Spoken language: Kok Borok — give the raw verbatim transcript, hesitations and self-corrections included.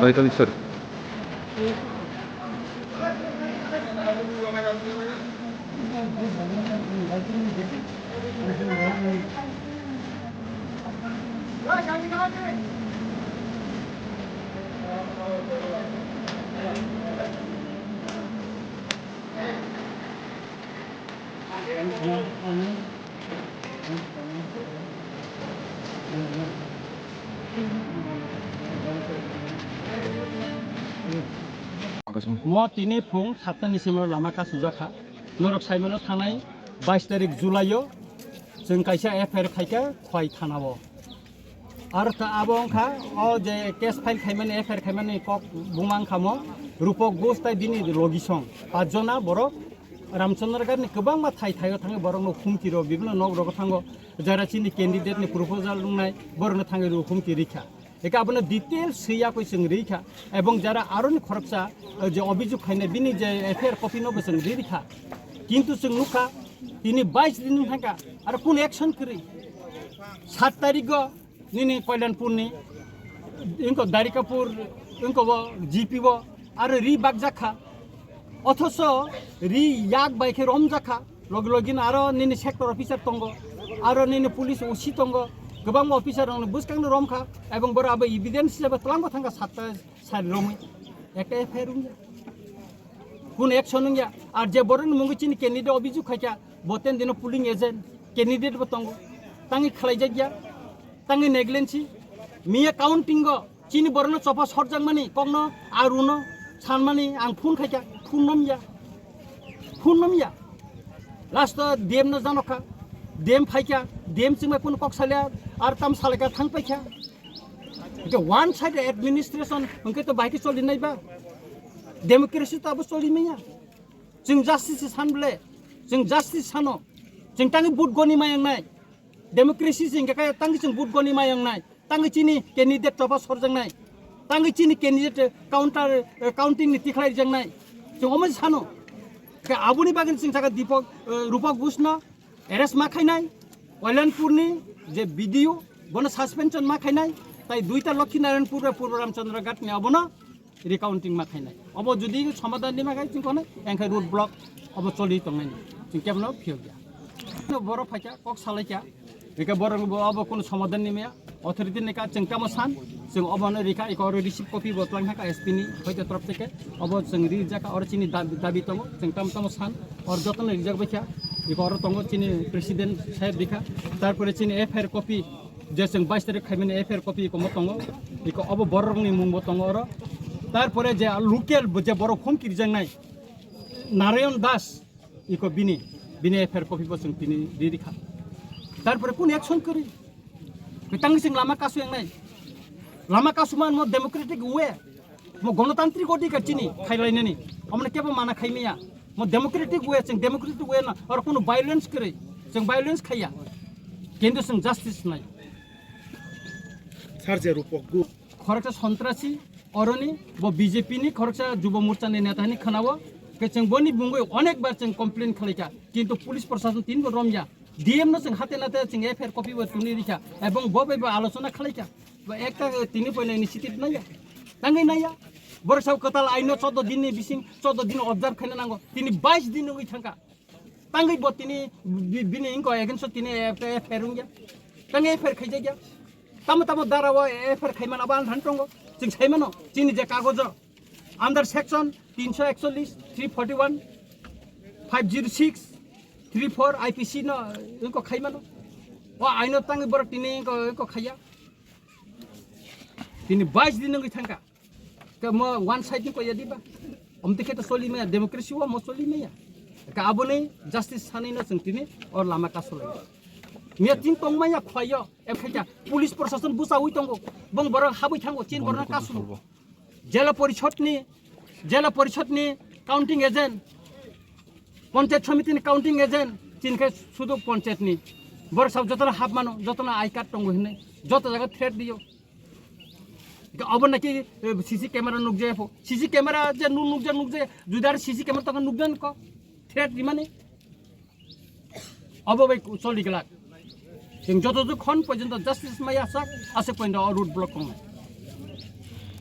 Sorry, sorry, sorry. Mo tini phung satta ni simi lama kasujak kha. Norok saimano thanai bais tarik July o chwng kaisa F I R khaikha Khwai thana o. Aro ta abo wngkha o je case file khaimani, F I R khaimani kok buma wngkha mo Rupok Ghosh tai bini logisong pachjona borok Ramchandra Ghat ni kwbangma thai thaio thangwi borokno humki rw, bibino nok rogo thango, jara chini candidate ni proposal wngnai borokno thangwi rw humki rikha. Eka abono detail swiya koi chwng rikha, ebong jara aroni khoroksa, eh, je obijog khainai bini je F I R copy no bo chwng rikha. Kintu chwng nukha tini bais din thangkha aro kun action kwrwi. Sat tarikh o nini Koilanpur ni, wngkha Darikapur, wngkha bo G P bo, aro ri bakjak kha. Othoso ri yak bai khe romjak kha. Logi logi no aro nini sector officer tongo, aro nini police O C tongo, kwbangma officer rokni bwskang no rom kha, ebong borok abo evidence hisabe twlangbo thangkha satta sari romwi. Ekta F I R wngya. Kun action wngya. Ar je borokni mungwi chini candidate obijog khaikha, bo ten dino polling agent, candidate bo tongo. Tangwi khlaijakya, tangwi negligence, miya counting o chini borokno chopa sorjakmani kokno aruno sanmani ang phone khaikha, phone nomya, phone nomya. Last o D M no janokha, D M phaikha, D M chwngbai kunu kok salya, ar tam salaikha thang paikha. Hwnkhe one side administration hwnkhe to bahai khe choli nai ba? Democracy to abo choli manya. Chwng justice san ble, chwng justice sano, chwng tangwi vote goni mayang nai. Democracy se hingkhe kaya tangwi chwng vote goni mayang nai, tangwi chini candidate chopa sorjak nai, tangwi chini candidate counter, eh, counting ni tikhlai rijak nai, chwng omo se sano. Khe aboni bagwi chwng saka Deepak, eh, Rupak Ghosh no arrest ma khainai, Oilanpur ni je B D O bono suspension ma khainai, tai duita Lokhi Narayanpur bai Purbo Ramchandra Ghat ni abono recounting ma khainai. Obo jodi somadhan ni ma khai chwng khonai, engkhe road block obo choli tongnai ni. Chwng kebono phiyok ya. Borok phaikha, kok salaikha. Eke borok bo obo kono somadhan ni maya. Authority ni ka chwng tamo san, chwng obo no rikha, eko oro receive copy bo twlang thangkha S P ni, hoite torop theke. Obo chwng rijak kha, oro chini dabi, dabi tongo, chwng tamo tamo san, oro jotono rijak baikha. Eko oro tongo chini president saheb rikha. Tarpore chini F I R copy, je chwng bais tarik khaimani F I R copy komo tongo, iko obo borokni mungbo tongo oro. Tarpore je local bo je borok hum kirjaknai Narayan Das, iko bini, bini F I R copy bo chwng tini riri kha. Tarpore kun action kwrwi? Kwtangwi chwng lama kasu yangnai. Lama kasu man mo democratic way. Mo gonotantrik odhikar chini khailainani. Omne kebo mana khaimaya. Mo democratic way, chwng democratic way na, oro kunu violence kwrwi. Chwng violence khaiya. Kintu chwng justice nai. Sir je Rupak Ghosh. Khoroksa sontrasi, oroni, bo B J P ni khoroksa Jubo Morcha ni neta hini khwnao. Ke chwng boni bungwi onek bar chwng complain khalaikha. Kintu police prosason tin bo romya. D M no chwng hate nate chwng F I R copy bo tuni rikha. Ebong bo bai bo alochona khalaikha. Bo ekta tini poino initiative naya. Tangwi naya. Borok sao kwtal aino choudo din ni bising, choudo din observe khaina nango. Tini bais din wngwi thangkha. Tangwi bo tini bi-, bini inko against o tini F I R wngya. Tangwi F I R khaijakya. Tamo tamo dara o F I R khaimano abo ang than tongo. Chwng saimano chini je kagojo under section tinsho ekchollis, three forty one, five zero six, three four I P C no inko khaimano. O aino tangwi borok tini inko, inko khaiya. Tini bais din wngwi thangkha. Ke mo one side ni koya diba? Omte khe to soli maya, democracy o mo soli maya. Ka aboni justice sanai no chwng tini or lama kasolai. Miya tin tong maya khwlaio, em khaikha police prosason busawi tongo. Bong borok habwi thango, chin borok kasu. Jela porishod ni, jela porishod ni counting agent, panchayat samiti ni counting agent, chin khe sudu panchayat ni. Borok sab jotono hap mano, jotono I card tongo hinwi, joto jaga threat diyo. Obo naki, eh, C C camera nukjaya pho. C C camera je nu-, nukja, nukjaya. Judi aro C C camera tongkha nukjan ko. Threat rimani. Obo bai choli glak. Chwng joto jokhon porjonto justice maya sak, aswk porjonto o road block tongo.